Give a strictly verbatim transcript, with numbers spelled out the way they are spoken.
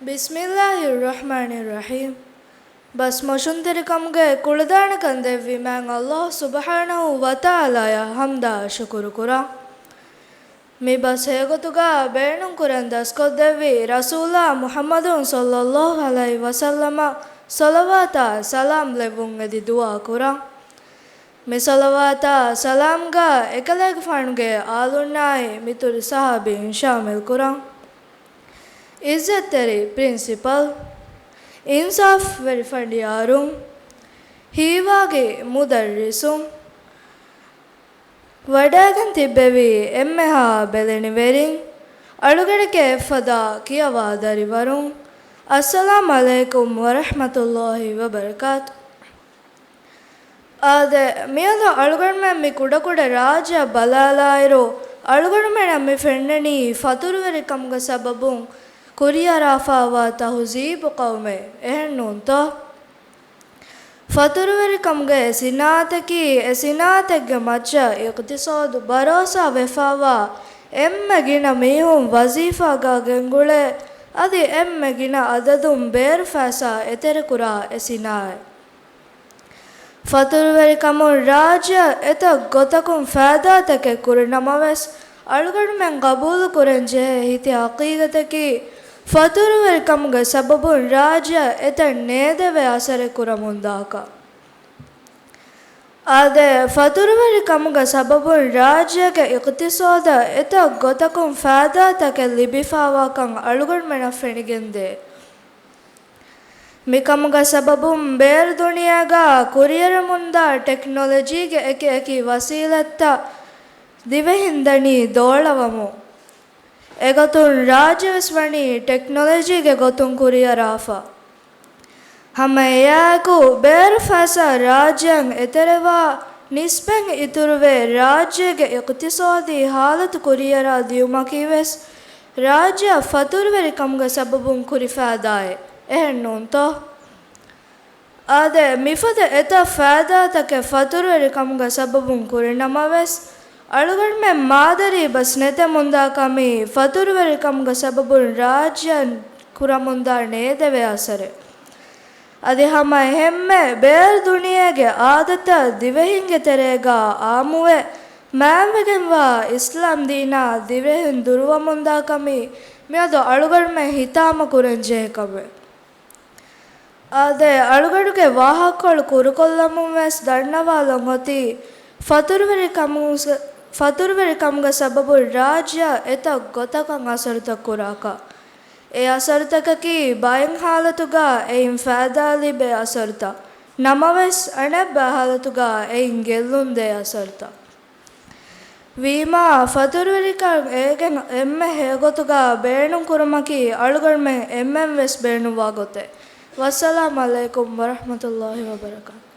بسم الله الرحمن الرحيم. ބަސް މޮށުންތެރިކަމުގެ ކުޅަދާނަކަން ދެއްވި މާތް ﷲ ސުބްޙާނަހޫ ވަތަޢާލާއަށް ޙަމްދާ ޝުކުރު ކުރަން. މި ބަސް ހެޔޮގޮތުގަ ބޭނުންކުރަން ދަސްކޮށްދެއްވި ރަސޫލާ މުޙައްމަދު ޞައްލައްލާހު ޢަލައިހި ވަސައްލަމަށް ޞަލަވާތާ ސަލާމް ލެއްވުން އެދި ދުޢާ ކުރަން. މި ޞަލަވާތާ ސަލާމްގަ އެކަލޭގެފާނުގެ އާލުންނާއި މިތުރި ޞަޙާބީން ޝާމިލް ކުރަން. ޢިއްޒަތްތެރި ޕްރިންސިޕަލް، އިންސާފްވެރި ފަނޑިޔާރުން، ހީވާގި މުދައްރިސުން، ވަޑައިގެން ތިއްބެވި އެންމެހާ ބެލެނިވެރިން، އަޅުގަނޑެކޭ އެއްފަދަ ކިޔަވާ ދަރިވަރުން، އައްސަލާމް ޢަލައިކުމް ވަރަޙްމަތުﷲ ވަބަރަކާތު. އާދެ، މިއަދު އަޅުގަނޑުމެން މި ކުޑަކުޑަ ރާއްޖެއަށް ބަލާލާއިރު، އަޅުގަނޑުމެނަށް މި ފެންނަނީ ފަތުރުވެރިކަމުގެ ސަބަބުން ކުރިއަރާފައިވާ ތަހުޒީބު ޤައުމެއް، އެހެންނޫންތޯ؟ ފަތުރުވެރިކަމުގެ ސިނާއަތަކީ، އެ ސިނާއަތެއްގެ މައްޗަށް އިޤްތިޞާދު ބަރޯސާ ވެފައިވާ، އެންމެ ގިނަ މީހުން ވަޒީފާގަ ގެންގުޅޭ، އަދި އެންމެ ގިނަ އަދަދުން ބޭރު ފައިސާ އެތެރެކުރާ އެ ސިނާއަތް. ފަތުރުވެރިކަމުން ރާއްޖެއަށް އެތައް ގޮތަކުން ފައިދާތަކެއް ކުރި ނަމަވެސް، އަޅުގަނޑުމެން ގަބޫލު ކުރަން ޖެހޭ ހިތި ހަޤީގަތަކީ، ފަތުރުވެރިކަމުގެ ސަބަބުން ރާއްޖެއަށް އެތައް ނޭދެވޭ އަސަރެއް ކުރަމުންދާކަށް. އާދެ، ފަތުރުވެރިކަމުގެ ސަބަބުން ރާއްޖޭގެ އިޤްތިޞާދަށް އެތައް ގޮތަކުން ފައިދާތަކެއް ލިބިފައިވާކަން އަޅުގަނޑުމެނަށް ފެނިގެންދޭ. މިކަމުގެ ސަބަބުން ބޭރު ދުނިޔޭގަ ކުރިއެރެމުންދާ ޓެކްނޮލޮޖީގެ އެކި އެކި ވަސީލަތްތައް ދިވެހިން ދަނީ ދޯޅަވަމުން. އެގޮތުން ރާއްޖެވެސް ވަނީ ޓެކްނޮލޮޖީގެ ގޮތުން ކުރިއަރާފަ. ހަމަ އެއާއެކު ބޭރު ފައިސާ ރާއްޖެއަށް އެތެރެވާ ނިސްބަތް އިތުރުވެ، ރާއްޖޭގެ އިޤްތިޞާދީ ޙާލަތު ކުރިއަރާ ދިޔުމަކީވެސް ރާއްޖެއަށް ފަތުރުވެރިކަމުގެ ސަބަބުން ކުރި ފައިދާއެއް، އެހެންނޫންތޯ؟ އާދެ، މިފަދަ އެތައް ފައިދާތަކެއް ފަތުރުވެރިކަމުގެ ސަބަބުން ކުރި ނަމަވެސް، އަޅުގަނޑުމެން މާދަރީ ބަސް ނެތެމުންދާ ކަމީ ފަތުރުވެރިކަމުގެ ސަބަބުން ރާއްޖެއަށް ކުރަމުންދާ ނޭދެވޭ އަސަރެއް. އަދި ހަމަ އެހެންމެ ބޭރު ދުނިޔޭގެ އާދަތައް ދިވެހިންގެ ތެރޭގަ އާއްމުވެ މާތްވެގެންވާ އިސްލާމް ދީނާ ދިވެހިން ދުރުވަމުންދާ ކަމީ މިއަދު އަޅުގަނޑުމެން ހިތާމަ ކުރަން ޖެހޭ ކަމެއް. އާދެ، އަޅުގަނޑުގެ ވާހަކަކޮޅު ކުރުކޮށްލަމުން ވެސް ދަންނަވާލަން އޮތީ، ފަތުރުވެރިކަމު-، ފަތުރުވެރިކަމުގެ ސަބަބުން ރާއްޖެއަށް އެތައް ގޮތަކަށް އަސަރުތައް ކުރާކަށް. އެ އަސަރުތަކަކީ ބައެއް ހާލަތުގަ އެއިން ފައިދާ ލިބޭ އަސަރުތައް، ނަމަވެސް އަނެއްބައި ހާލަތުގަ އެއިން ގެއްލުން ދޭ އަސަރުތައް. ވީމާ، ފަތުރުވެރިކަން އޭގެން އެންމެ ހެޔޮގޮތުގަ ބޭނުން ކުރުމަކީ އަޅުގަނޑުމެން އެންމެން ވެސް ބޭނުންވާ ގޮތެއް. ވައްސަލާމް ޢަލައިކުމް ވަރަޙްމަތުﷲ ވަބަރަކާތު.